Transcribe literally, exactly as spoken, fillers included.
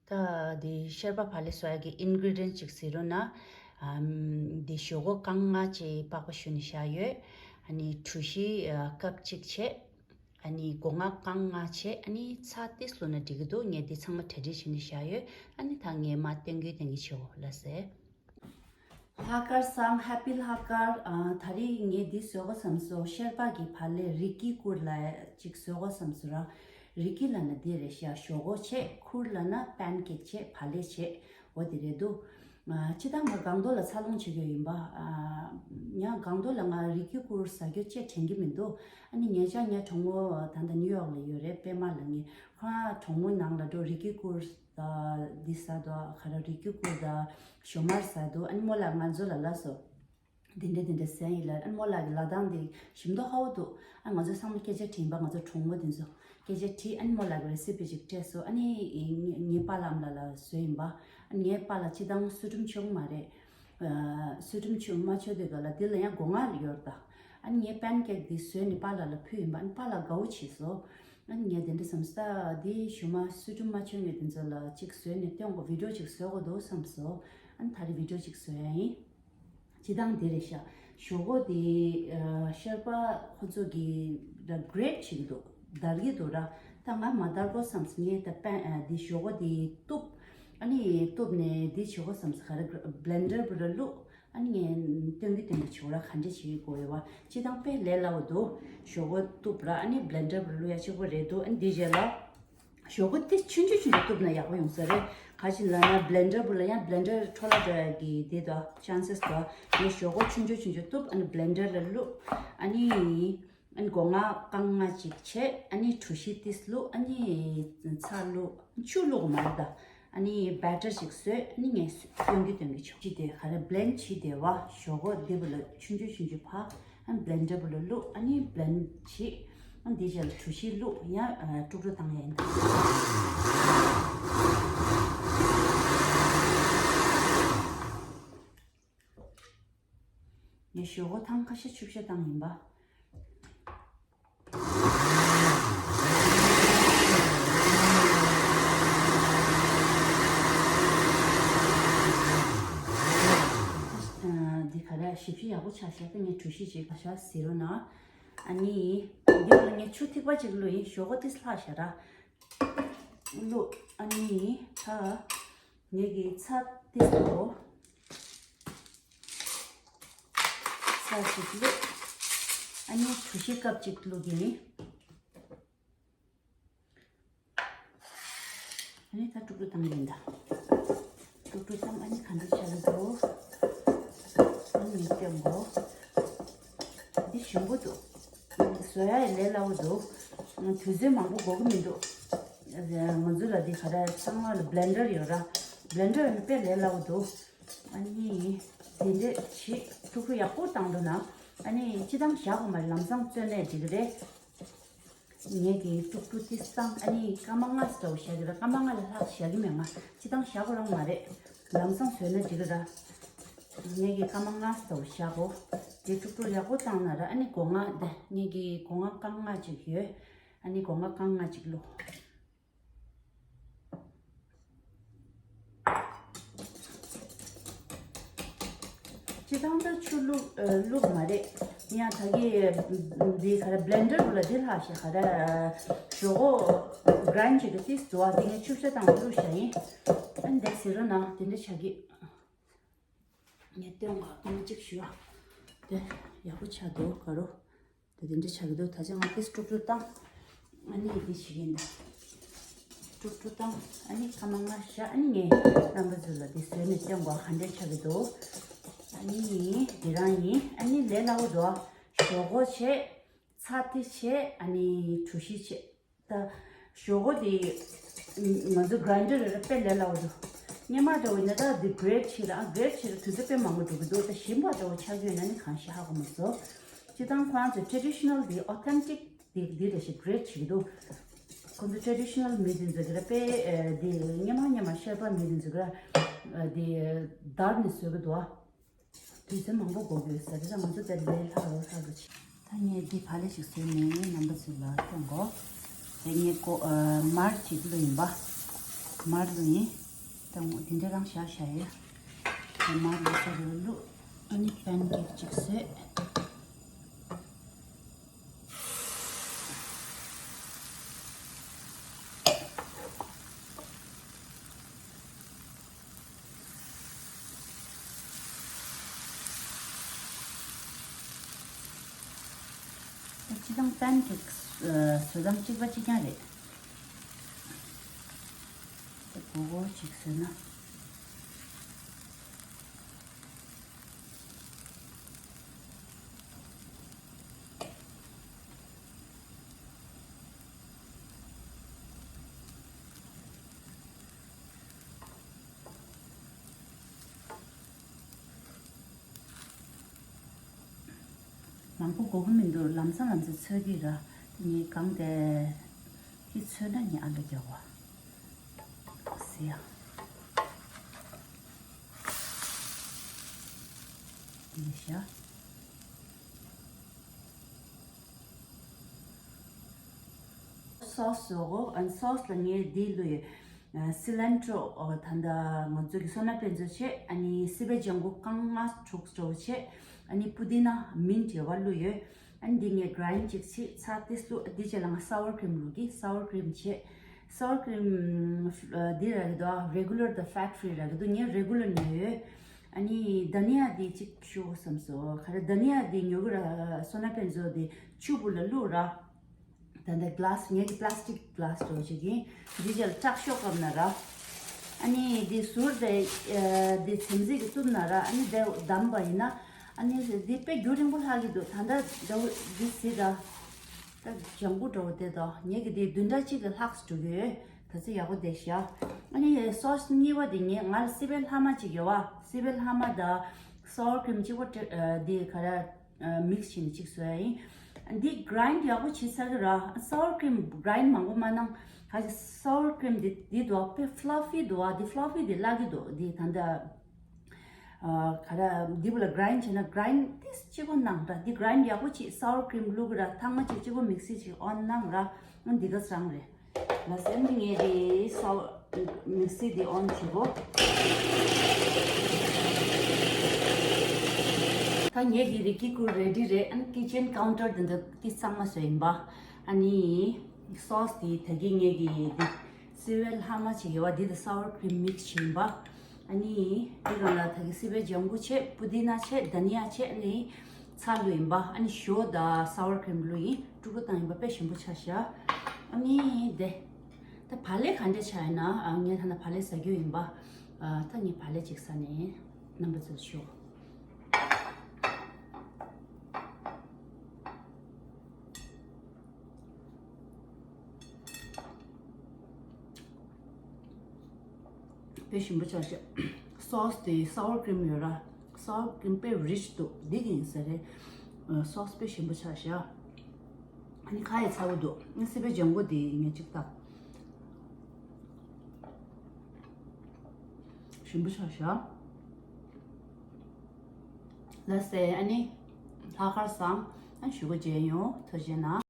ད་འདི་ཤར་པ་བག་ལེབ་བཟོ་ཡག་གི་ཨིན་གི་རི་ཌི་ཡན་ཊི་ཅིག་གཟིགས་རོགས་གནང་། ཨམ། འདི་ཞོག་ཁོག་རྐང་ལྔ་ཅིག་པགས་པ་བཤུས་ནས་བཞག་ཡོད། ཨ་ནི་གྲོ་ཞིབ་ཨ་ཀབ་གཅིག་བྱས། ཨ་ནི་སྒོ་ང་རྐང་ལྔ་བྱས། ཨ་ནི་ཚྭ་ཏོག་ཙམ་བླུགས་ན་འགྲིག་གི་འདུག་ངས་འདི་ཚང་མ་གྲ་སྒྲིག་བྱས་ནས་བཞག་ཡོད། ཨ་ནི་ད་ངས་མར་སྟོན་གི་སྟོན་གི་བྱེད་འོ་ལགས་སེ། ལྷག་དཀར་བཟང་། ཧེ་པི་ལྷག་དཀར། ཨ། ད་རེས་ངས་འདི་བཟོ་དགོས་བསམ་སོང་། ཤར་པ་གི་བག་ལེབ་རི་སྐྱེས་ཁུར་ལབ་ཅིག་བཟོ་དགོས་བསམ་སོང་ར། རི་སྐྱེས་ལབ་ན་འདི་རེད་ཤག་ཞོག་ཁོག་བྱས། ཁུར་ལབ་ན་པན་ཀེག་བྱས། བག་ལེབ་བྱས། འོ་དེ་རེད་འདུག་ཨ། སྤྱིར་བཏང་ང་སྒང་ཏོག་ལ་འཚར་ལོངས་བྱེད་ཀྱི་ཡོད་ཡིན་པ། ཨ། ཡང་སྒང་ཏོག་ལ་ང་རི་སྐྱེས་ཁུར་ཟ་རྒྱུ་ཅིག་དྲན་གྱི་མི་འདུག་ཨ་ནི་ཉེ་ཆར་ངའི་གྲོགས་མོ་ད་ལྟ་ནིའུ་ཡོག་ལ་ཡོད་རེད། པད་མ་ལབ་མཁན། ཁོ་རང་གྲོགས་མོའི་ནང་ལ་འགྲོ། རི་སྐྱེས་ཁུར་ད་འདི་ཟ་འདུག་ཁ་ར་རི་སྐྱེས་ཁུར་ད་ཞོ་མར་ཟ་འདུག་ཨ་ནི་རྨོ་ལགས་ང་ཚོ་ལ་ལབ་སོང་། འདི་འདྲ་འདི་འདྲ་ཟ་ཡིན་ལབ། ཨ་ནི་རྨོ་ལགས་ཀྱི་ལབ་སྟངས་འདི་ཞིམ་མདོག་ཁ་པོ་འདུག་ཨ་ང་ཚོ་ཚང་མ་སྐད་ཆ་དྲིས་པ། ང་ཚོ་གྲོགས་མོ་འདི་ཚོ་སྐད་ཆ་དྲིས། ཨ་ནི་རྨོ་ལགས་ཀྱི་རེ་སི་པི་ཅིག་སྤྲད་སོང་། ཨ་ནི་ངའི་ངའི་པཱ་ལགས་ལ་བཟོས་ཡིན་པ། ཨ་ནི་ངའི་པཱ་ལགས་སྤྱིར་བཏང་ཚོས་གྲུམ་མཆོད་ཀྱི་མ་རེད། ཨ། ཚོས་གྲུམ་མཆོད་མ་མཆོད་དུས་སྒང་ལ་འདི་ལ་ཡང་སྒོ་ང་ཡོད་རེད་ད། ཨ་ནི་ངས་པན་ཀེག་འདི་བཟོས་ནས་པཱ་ལགས་ལ་ཕུལ་ཡིན་པ། ཨ་ནི་པཱ་ལགས་དགའ་བོ་བྱས་སོང་། ཨ་ནི་ངས་དེ་འདྲ་བསམ་སོང་། ད་འདི་ཞུ་མ་ཚོས་གྲུམ་མ་མཆོད་མཁན་དེ་ཚོ་ལ་ཅིག་བཟོས་ནས་སྟོན་དགོས། བི་ཌི་ཡོ་ཅིག་བཟོ་དགོས་འདུག་བསམ་སོང་། ཨ་ནི་ད་རེས་བི་ཌི་ཡོ་ཅིག་བཟོ་ཡ་ཡིན། སྤྱིར་བཏང་འདི་རེད་ཤག་ཞོག་ཁོག་འདི། ཨ། ཤར་པ་ཁོ་ཚོ་གིས་ར་གྷི་རེ་ཊི་བྱེད་ཀྱི་འདུག་འདར་གྱི་འདུག་ར། ད་ང་མ་འདར་དགོས་བསམ་སོང་། ངས་ད་པན། ཨ། འདི་ཞོག་ཁོག་འདི་གཏུབ། ཨ་ནི་གཏུབ་ནས་འདི་བྱེད་དགོས་བསམ་སོང་། ག་རེ། བྷི་ལེན་ཌར་པུལ་ལ་བླུགས། ཨ་ནི་ངས་སྟོན་གྱི་སྟོན་གྱི་བྱེད་ར། ག་འདྲ་བྱེད་དགོས་ཡོད་པ། སྤྱིར་བཏང་དཔེ་ལས་སླ་བོ་འདུག་ཞོག་ཁོག་གཏུབ་ར། ཨ་ནི་བྷི་ལེན་ཌར་པུལ་ལ་བླུགས་ཡ་གཅིག་པོ་རེད་འདུག་ཨ་ནི་འདི་རྗེས་ལ། ཞོག་ཁོག་དེ་ཆུང་ཆུང་ཆུང་ཆུང་གཏུབ་ན་ཡག་པོ་ཡོང་ས་རེད། ག་ཅི་ལབ་ན་བྷི་ལེན་ཌར་པུལ་ལ་ཡང་བྷི་ལེན་ཌར་འཕྲོ་བརླག་འགྲོ་ཡ་གི་དེ་དང་ཆན་སེ་སི་དང་། ངས་ཞོག་ཁོག་ཆུང་ཆུང་ཆུང་ཆུང་གཏུབ། ཨ་ནི་བྷི་ལེན་ཌར་ལ་བླུགས། ཨ་ནི་ཨ་ནི་སྒོ་ང་རྐང་ལྔ་ཅིག་བྱས། ཨ་ནི་གྲོ་ཞིབ་ཏོག་ཙམ་བླུགས། ཨ་ནི་ཚྭ་བླུགས། ཆུ་བླུགས་མ་རེད་ད། ཨ་ནི་བྷེ་ཊར་ཅིག་བཟོས། ཨ་ནི་ངས་སྟོན་གྱི་སྟོན་གྱི་བྱེད། ཅི་དེ་ག་རེ་བྷི་ལེན་ཌི་བྱས་བསྡད་པ། ཞོག་ཁོག་འདི་པུལ་ལ་ཆུང་ཆུང་ཆུང་ཆུང་ཕར། ཨ་ནི་བྷི་ལེན་ཌར་པུལ་ལ་བླུགས། ཨ་ནི་བྷི་ལེན་ཌི་བྱས། ཨ་ནི་འདི་རྗེས་ལ་གྲོ་ཞིབ་བླུགས། ཡང་དཀྲུག་དཀྲུག་བཏང་ཡ་ཡིན་ད། ངས་ཞོག་ཁོག་ཐེངས་ཁ་ཤས་ཆུ་བཤལ་བཏང་ཡིན་པ། འདི་ག་རེ་ཞིབ་ཞིབ་ཡག་པོ་ཆགས་ཤག་ད་ངས་གྲོ་ཞིབ་ཅིག་ག་ཤག་ཟེར་རོགས་གནང་། ཨ་ནི་འདི་ལ་ངས་ཆུ་ཐིགས་པ་ཅིག་བླུགས་ཡིན། ཞོག་ཁོག་ཏོག་ཙམ་ལྷག་ཤག་ར། བླུགས། ཨ་ནི་ད་ངས་ཀྱི་ཚྭ་ཏོག་ཙམ། ཚྭ་ཞིག་བླུགས། ཨ་ནི་གྲོ་ཞིབ་ཀབ་ཅིག་བླུགས་ཀྱི་ཡིན། ཨ་ནི་ད་དཀྲུག་དཀྲུག་བཏང་གི་ཡིན་ད། དཀྲུག་དཀྲུག་བཏང་། ཨ་ནི་ག་འདྲ་ཆགས་ཀྱི་འདུག་ཨ་ནི་སྟོན་དགོས། འདི་ཞིམ་པོ་འདུག་བཟོ་ཡ་ཡི་ལས་སླ་བོ་འདུག་དུས་ཚོད་མང་པོ་འགོར་གི་མི་འདུག་ང་ཚོ་ལ་འདི་ག་རེ་ཚང་མ་ལ་བྷི་ལེན་ཌར་ཡོད་ར། བྷི་ལེན་ཌར་ཡོད་ན་དཔེ་ལས་སླ་བོ་འདུག་ཨ་ནི་དེ་འདྲས་བྱེད། དཀྲུག་དཀྲུག་ཡག་པོ་བཏང་འགྲོ་ན། ཨ་ནི་སྤྱིར་བཏང་བཞག་དགོས་མ་རེད། ལམ་སང་བཙོས་ནས་འགྲིག་གི་རེད། ངས་ཀྱི་དཀྲུག་དཀྲུག་ཏོག་ཙམ་བཏང་། ཨ་ནི་སྐར་མ་ལྔ་ཙམ་འདྲ་བོ་བཞག་གི་ར། སྐར་མ་ལྔ་ལས་ལྷག་བཞག་གི་མེད། ང་སྤྱིར་བཏང་བཞག་དགོས་རང་མ་རེད། ལམ་སང་བཟོས་ན་འགྲིག་གི་ར། ངས་ཀྱི་སྐར་མ་ལྔ་ཙམ་འདྲ་བོ་བཞག་གོ། དེ་དཀྲུག་དཀྲུག་ཡག་པོ་བཏང་ན་ར། ཨ་ནི་སྒོ་ང་དེ་ངས་ཀྱི་སྒོ་ང་རྐང་ལྔ་ཅིག་ཡོད། ཨ་ནི་སྒོ་ང་རྐང་ལྔ་ཅིག་བླུགས། སྤྱིར་བཏང་ད་ཆུ་བླུགས། ཨ། བླུགས་མ་རེད། ཡང་ད་གི་འདི་ག་རེ་བྷི་ལེན་ཌར་པུལ་ལ་འདི་ལྷག་ཤག་ག་རེ་ཞོག་ཁོག་གྷི་རེན་ཌི་བྱེད་དུས་ཏོག་ཙམ་འདུག་བ། དེ་ངས་ཆུ་བཤལ་བཏང་བླུགས་བཞག་ཡིན། ཨ་ནི་འདི་ཟེར་རོགས་གནང་། དེ་འདྲ་བྱ་གི། ངས་སྟོན་ག་སྐར་མ་གཅིག་ཞུ་ཨ། དེ་ཡག་པོ་ཆགས་འདུག་ག་རོ། དེ་དེ་འདྲ་ཆགས་ཀྱི་འདུག་ད་ཆ་ང་ཏོག་ཙམ་དཀྲུག་དཀྲུག་བཏང་། ཨ་ནི་འདི་བྱེད་ཀྱི་ཡིན་ད། དཀྲུག་དཀྲུག་བཏང་། ཨ་ནི་སྐར་མ་ལྔ་བཞག་ཨ་ནི་ངས་རྣམ་པ་ཚོ་ལ་འདི་བཟོས་ནས་སྟོན་དགོས། ག་འདྲ་ཆགས་ཀྱི་འདུག་ཨ་ནི་འདི་རང་ཡིན། ཨ་ནི་ལས་སླ་བོ་འདུག་ཞོག་ཁོག་བྱས། ཚྭ་ཏོག་ཙམ་བྱས། ཨ་ནི་གྲོ་ཞིབ་བྱས། ད་ཞོག་ཁོག་དེ་ང་ཚོ་གྷི་རེན་ཌར་རེད་ར། དཔེ་ལས་སླ་བོ་འདུག་སྔོན་མ་འདྲ་བོ་ཡིན་ན་ད་འདི་གྷི་རེ་ཊི་བྱས་ར། ཨ། གྷི་རེ་ཊི་བྱས་ར། དུས་ཚོད་དཔེ་མང་པོ་འགྲོ་གི་འདུག་ད་ཞིམ་པ་འདྲ་བོ་ཆགས་ཀྱི་ཡོད་ན་ནི་གང་ཤེས་ཧ་གོ་མ་སོང་། སྤྱིར་བཏང་ཁོ་རང་ཚོ་ཊེ་རེ་ཌི་ཤི་ནལ་དེ་ཨོ་ཐེན་ཊིག་དེ་འདི་རེད་ཤག་གྷི་རེ་ཊི་བྱེད་ཀྱི་འདུག་ཁོ་ཚོ་ཊེ་རེ་ཌི་ཤི་ནལ་མི་དེ་ཚོ་གི་ར་དཔེ། ཨ། དེ་སྔོན་མ་སྔོན་མ་ཤར་པ་མི་དེ་ཚོ་གི་ར། ཨ། དེ་བརྡར་ནས་བཟོ་གི་འདུག་ཨ། དུས་ཚོད་མང་པོ་འགོར་གྱི་ཡོད་ས་རེད། ད་ང་ཚོ་དེ་ལས་ལྷག་རོ་ལྷག་རོ་བྱེད། ད་ངས་འདི་བག་ལེབ་ཞིག་བཟོས་ནས་རྣམ་པ་ཚོ་ལ་སྟོན་གོ། དེ་ངས་ཀོ། ཨ། མར་ཅིག་བླུགས་ཡིན་པ། མར་བླུགས་ཡིན། ད་འོ་དེ་འདྲ་རང་བཞག་བཞག་ཡོད། ད་མར་བླུགས་ས་རེ་བླུགས། ཨ་ནི་པན་ཀེག་ཅིག་བཟོས། སྤྱི་བཏང་པན་ཀེག་བཟོ་སྟངས་གཅིག་པ་གཅིག་རྐྱང་རེད། དེ་གོ་གོ་ཅིག་བཟོས་ན། མང་པོ་དགོས་ཀྱི་མི་འདུག་ལམ་སང་ལམ་སང་ཚོད་ཀྱི་ར། དེ་ངས་གང་དེ་དེ་ཚོད་ན་ངས་ཨ་ལོ་རྒྱག་པ་ཟེར་ཡ། འདི་ཤ། སོ་སི་བཟོ་གོ་ཨན་སོ་སི་ལ་ངས་འདི་བླུགས་ཡོད། སི་ལན་ཊོ་ད་ལྟ་ང་ཚོ་གི་སོ་ན་པན་ཛོ་བྱས། ཨ་ནི་སི་པན་ལྗང་གུ་རྐང་ལྔ་དྲུག་འདྲ་བོ་བྱས། ཨ་ནི་པུ་དི་ན་མིན་ཊི་ཡོད་པ་བླུགས་ཡོད། ཨ་ནི་འདི་ངས་གྲའིན་ཌ་ཅིག་བྱས་ཚར་ཏེ་བླུགས། འདི་རྗེས་ལ་ང་སའོར་ཀྲིམ་བླུགས་ཀྱི། སའོར་ཀྲིམ་བྱས། སའོར་ཀྲིམ་འདི་རག་གི་འདུག་ཨ། རེ་གུ་ལར་དང་ཕེཊ་ཕི་རི་རག་གི་འདུག་ངས་རེ་གུ་ལར་ཉོས་ཡོད། ཨ་ནི་དྷ་ནི་ཡ་འདི་གཅིག་བཤུ་བསམ་སོང་། ག་རེ་དྷ་ནི་ཡ་འདི་ཉོ་གི་ར། སོ་ན་པན་ཛོ་འདི་ཆུ་བུ་ལ་བླུགས་ར། ད་ལྟ་གི་ལ་སི་ངེད་ཀྱི་པི་ལ་སི་ཊིག་གི་ལ་སི་འདྲ་བོ་ཅིག་ཡིན། འདི་རྗེས་ལ་དྲག་ཤོས་བཀབ་ན་ར། ཨ་ནི་འདི་ཟུར་དེ་འདི་ཚིམ་ཟིག་གི་བཏུབ་ན་ར། ཨ་ནི་དེ་བསྡམས་པ་ཡིན་ན། ཨ་ནི་འདི་དཔེ་རྒྱུན་རིང་པོ་ལྷག་གི་འདུག་ད་ལྟ་འདྲ་བོ་འདི་ཟིག་ར། ད་ལྗང་གུ་འདྲ་བོ་དེ་དང་ངེད་ཀྱི་འདི་བདུན་ཕྲག་གཅིག་གི་ལྷག་འགྲོ་གི་ཡོད། ད་ཚེ་ཡག་པོ་བསྡད་ཤག་ཨ་ནི་སོ་སི་གཉིས་པ་དེ་ངས་ང་ལ་སི་པན་ལྷག་མ་ཅིག་ཡོད་བ། སི་པན་ལྷག་མ་དང་སའོར་ཀྲིམ་གཅིག་པོ་འདི་ག་ར། མིག་སི་བྱས་ནས་གཅིག་བཟོ་ཡ་ཡིན། འདི་གྲའིན་ཌ་ཡག་པོ་བྱས་ཚར་གི་ར། སའོར་ཀྲིམ་གྲའིན་ཌ་མང་པོ་མ་གནང་། ག་ཅིག་སའོར་ཀྲིམ་འདི་འདི་འདུག་དཔེ་ཕ་ལ་ཕི་འདུག་ཨ། འདི་ཕ་ལ་ཕི་འདི་བརླག་གི་འདུག་འདི་ད་ལྟ་ཨ་ག་ར་འདི་བུ་ལ་གྲའིན་ཌ་བྱས་ན་གྲའིན་ཌ་ཏིས་གཅིག་པོ་གནང་ར། འདི་གྲའིན་ཌ་ཡག་པོ་བྱས་སའོར་ཀྲིམ་བླུགས་གི་ར། ཐེངས་མ་གཅིག་གཅིག་པོ་མིག་སི་བྱས་ཨོན་གནང་ར། འདི་ག་ཚང་རེད། ལ་སེམས་ངེས་རེད། སའོ་མིག་སི་འདི་ཨོན་བྱེད་གོ་ད་ངེད་ཀྱི་རི་ཀི་ཀུ་རེ་ཌི་རེད། ཨན་ཀི་ཅན་ཀའུན་ཊར་འདི་འདི་ཏི་གཙང་མ་བཟོས་ཡིན་པ། ཨ་ནི་སོ་སི་འདི་ད་གི་ངེད་ཀྱི་འདི་སི་པན་ལྷག་མ་ཅིག་ཡོད་བ། འདི་དང་སའོར་ཀྲིམ་མིག་སི་བྱས་ཡིན་པ། ཨ་ནི་འདི་གང་ལ་ད་གི་སི་པན་ལྗང་གུ་བྱས། པུ་དི་ན་བྱས། དྷ་ནི་ཡ་བྱས། ཨ་ནི་ཚྭ་བླུགས་ཡིན་པ། ཨ་ནི་ཞོ་དང་སའོར་ཀྲིམ་བླུགས་ཡིན། དཀྲུག་དཀྲུག་བཏང་ཡིན་པ། དཔེ་ཞིམ་པོ་ཆགས་ཤག་ཨ་ནི་དེ། ད་བག་ལེབ་ག་འདྲ་ཆགས་ཡིན་ན། ཨ་ངས་ད་ནི་བག་ལེབ་ཟ་རྒྱུ་ཡིན་པ། ཨ་ད་ངས་བག་ལེབ་ཅིག་ཟ་ནས་རྣམ་པ་ཚོར་ཞུ། དཔེ་ཞིམ་པོ་ཆགས་ཤག་སོ་སི་དེ་སའོར་ཀྲིམ་ཡོད་ར། སའོར་ཀྲིམ་དཔེ་རིཆ་འདུག་འདི་གི་ཡིན་ས་རེད། ཨ་སོ་སི་དཔེ་ཞིམ་པོ་ཆགས་ཤག་ཨ་ནི་ཁ་ཡི་ཚ་བོ་འདུག་ཨ་སི་པན་ལྗང་གུ་དེ་ངས་གཅིག་བཏགས། ཞིམ་པོ་ཆགས་ཤག་ལགས་སེ། ཨ་ནི་ལྷག་དཀར་བཟང་། ཨ་ཞུ་གོ་མཇལ་ཡོང་། ཐུགས་རྗེ་གནང་།